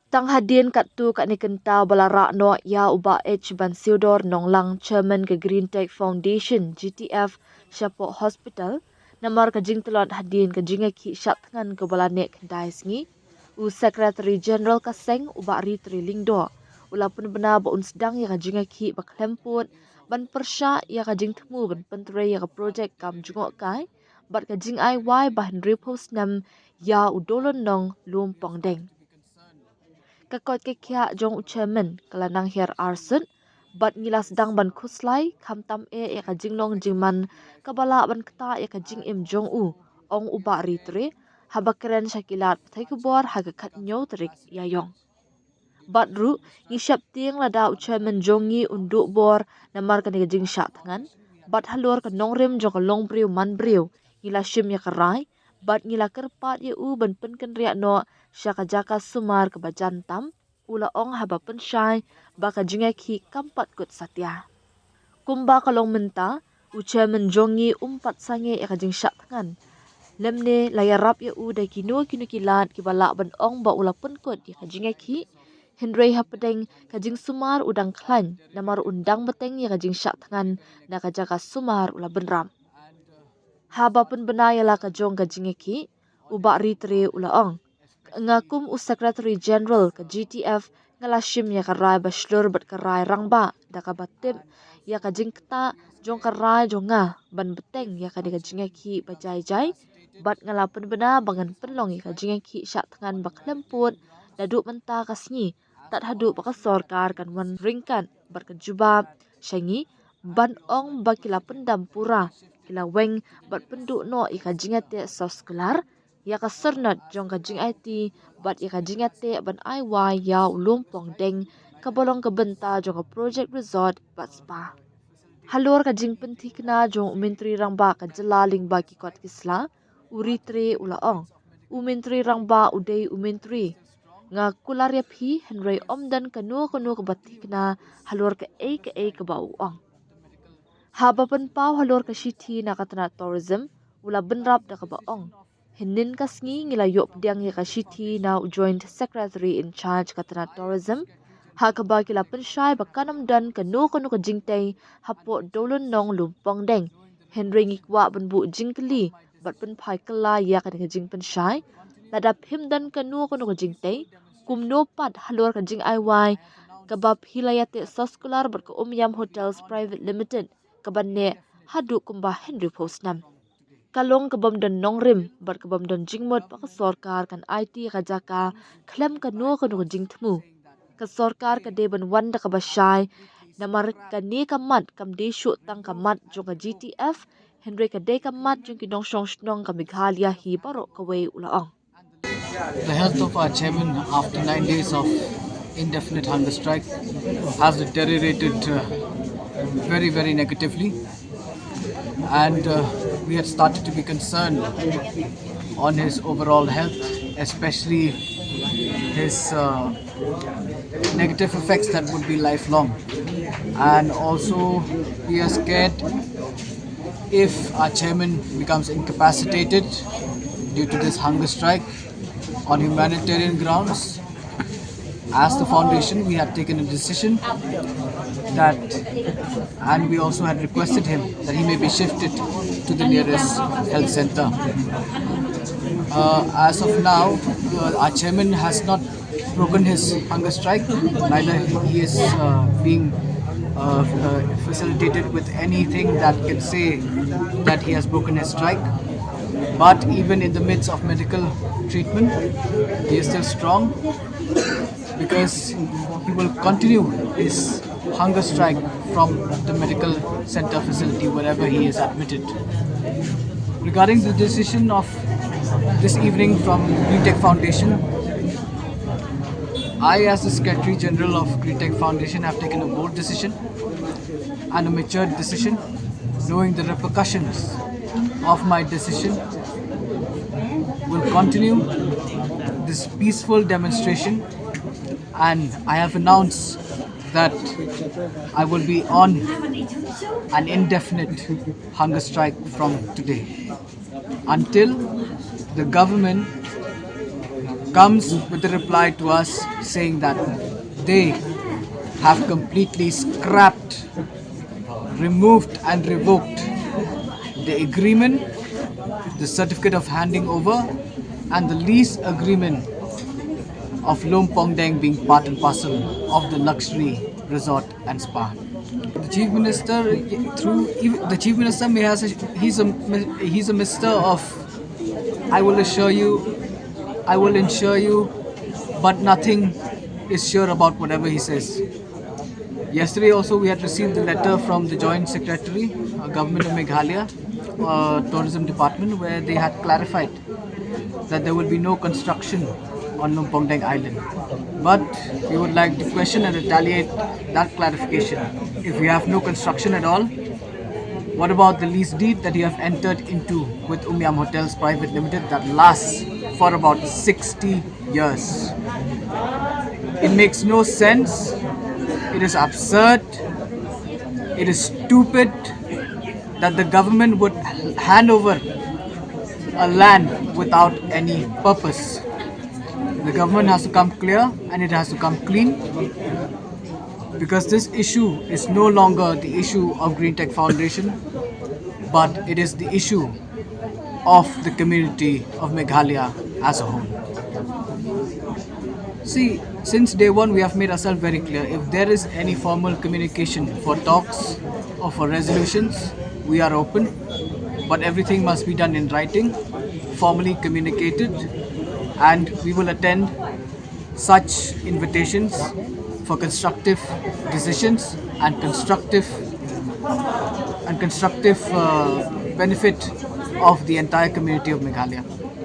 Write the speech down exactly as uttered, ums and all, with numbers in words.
Tang hadien katto katne kynta ba la rah noh ïa u Bah H Bansiodor Nonglang, Chairman ka Green Tech Foundation, G T F, shapoh hospital, namar ka jingtlot hadien ka jingïakhih shah thngan kaba la neh khyndai sngi, u Secretary General ka seng, u Bah Ritre Lyngdoh, u la pynbna ba un sdang ïa ka jingïakhih ba khlempud ban pyrshah ïa ka jingthmu ban pyntrei ïa ka projek kam jngohkai bad ka jingai wai ba hynriewphew snem ïa u Dollon Nong Lum Pongdeng. Ka koit ka khiah jong u Chairman ka la nang hiar arsut bad ngi la sdang ban khuslai, khamtam eh ïa ka jinglong jingman kaba lah ban ktah ïa ka jingim jong u, ong u Bah Ritre haba kren sha ki lad pathai khubor ha ka khathynñiew tarik Ïaiong. Bad ruh ngi sheptieng lada u Chairman jong ngi un duh bor namar kane ka jingshah thngan bad halor ka nongrim jong ka longbriew manbriew, ngi la shim ïa ka rai bad ngi la kyrpad ïa u ban pynkynriah noh sha ka jaka sumar kaba jan tam, u la ong haba pynshai ba ka jingïakhih kam pat kut satia. Kumba ka long mynta, u Chairman jong ngi um pat sangeh ïa ka jingshah thngan, lymne la ïarap ïa u da kino kino ki lad kiba lah ban ong ba u la pynkut ïa ka jingïakhih, hynrei hapdeng ka jingsumar u dang khlaiñ namar un dang bteng ïa ka jingshah thngan na ka jaka sumar u la bynrap. Haba pynbna ïa la ka jong ka jingïakhih, u Bah Ritre u la ong, nga kum u Secretary General ka G T F nga la shim ïa ka rai ba shlur bad ka rai rangbah da kaba tip ïa ka jingktah jong ka rai jong nga ban bteng ïa kane ka jingïakhih ba jai jai bad nga la pynbna ba ngan pynlong ïa ka jingïakhih shah thngan ba khlempud naduh mynta ka sngi tad haduh ba ka sorkar kan wan ryngkat bad ka jubab sha ngi ban ong ba ki la pyndam pura, ki la weng bad pynduh noh ïa ka jingïateh soskular, ïa ka syrnod jong ka jingaiti bad ïa ka jingïateh ban ai wai ïa u Lum Pongdeng kaba long ka bynta jong ka projek resort bad spa. Halor ka jingpynthikna jong u Myntri Rangbah ka jylla lyngba ki kot ki sla, u Ritre u la ong, u Myntri Rangbah u dei u Myntri. Nga kular ïa phi hynrei ym don kano kano kaba thikna halor kaei kaei kaba u ong. Haba pynpaw halor ka shithi na ka tnat tourism, u la bynrap da kaba ong, hynnin ka sngi ngi la ïoh pdiang ïa ka shithi na u Joint Secretary in charge ka tnat tourism, ha kaba ki la pynshai ba kan ym don kano kano ka jingtei hapoh Dollon Nong Lum Pongdeng, hynrei ngi kwah ban buh jingkylli bad pynphai kylla ïa kane ka jingpynshai. Lada phim don kano kano ka jingtei, kumno pat halor ka jingai wai kaba phi la ïateh soskular bad ka Umiam Hotels Private Limited kaba neh haduh kumba hynriewphew snem. Ka long ka bym don nongrim bad ka bym don jingmut ba ka sorkar kan aiti ïa ka jaka khlem kano kano ka jingthmu. Ka sorkar ka dei ban wan da kaba shai namar kane ka mat kam dei shuh tang ka mat jong ka G T F, hynrei ka dei ka mat jong ki nongshong shnong ka Meghalaya hi baroh kawei, u la ong. The health of our chairman after nine days of indefinite hunger strike has deteriorated uh, very, very negatively. And uh, we had started to be concerned on his overall health, especially his uh, negative effects that would be lifelong. And also, we are scared if our chairman becomes incapacitated due to this hunger strike on humanitarian grounds. As the foundation, we had taken a decision that, and we also had requested him that he may be shifted to the nearest health center. Uh, as of now, uh, our chairman has not broken his hunger strike, neither he is uh, being uh, uh, facilitated with anything that can say that he has broken his strike. But even in the midst of medical treatment, he is still strong because he will continue his hunger strike from the medical center facility wherever he is admitted. Regarding the decision of this evening from Green Tech Foundation, I, as the Secretary General of Green Tech Foundation, have taken a bold decision and a matured decision, knowing the repercussions of my decision, will continue this peaceful demonstration, and I have announced that I will be on an indefinite hunger strike from today until the government comes with a reply to us saying that they have completely scrapped, removed and revoked the agreement, the certificate of handing over, and the lease agreement of Lumpongdeng being part and parcel of the luxury resort and spa. The chief minister, through the chief minister, may has a, he's a he's a minister of, I will assure you, I will ensure you, but nothing is sure about whatever he says. Yesterday also we had received the letter from the Joint Secretary, uh, Government of Meghalaya, uh, Tourism Department, where they had clarified that there will be no construction on Lumpongdeng Island. But we would like to question and retaliate that clarification. If we have no construction at all, what about the lease deed that you have entered into with Umiam Hotels Private Limited that lasts for about sixty years? It makes no sense. It is absurd. It is stupid that the government would hand over a land without any purpose. The government has to come clear and it has to come clean, because this issue is no longer the issue of Green Tech Foundation, but it is the issue of the community of Meghalaya as a whole. See, since day one, we have made ourselves very clear. If there is any formal communication for talks or for resolutions, we are open, but everything must be done in writing, formally communicated, and we will attend such invitations for constructive decisions and constructive and constructive uh, benefit of the entire community of Meghalaya.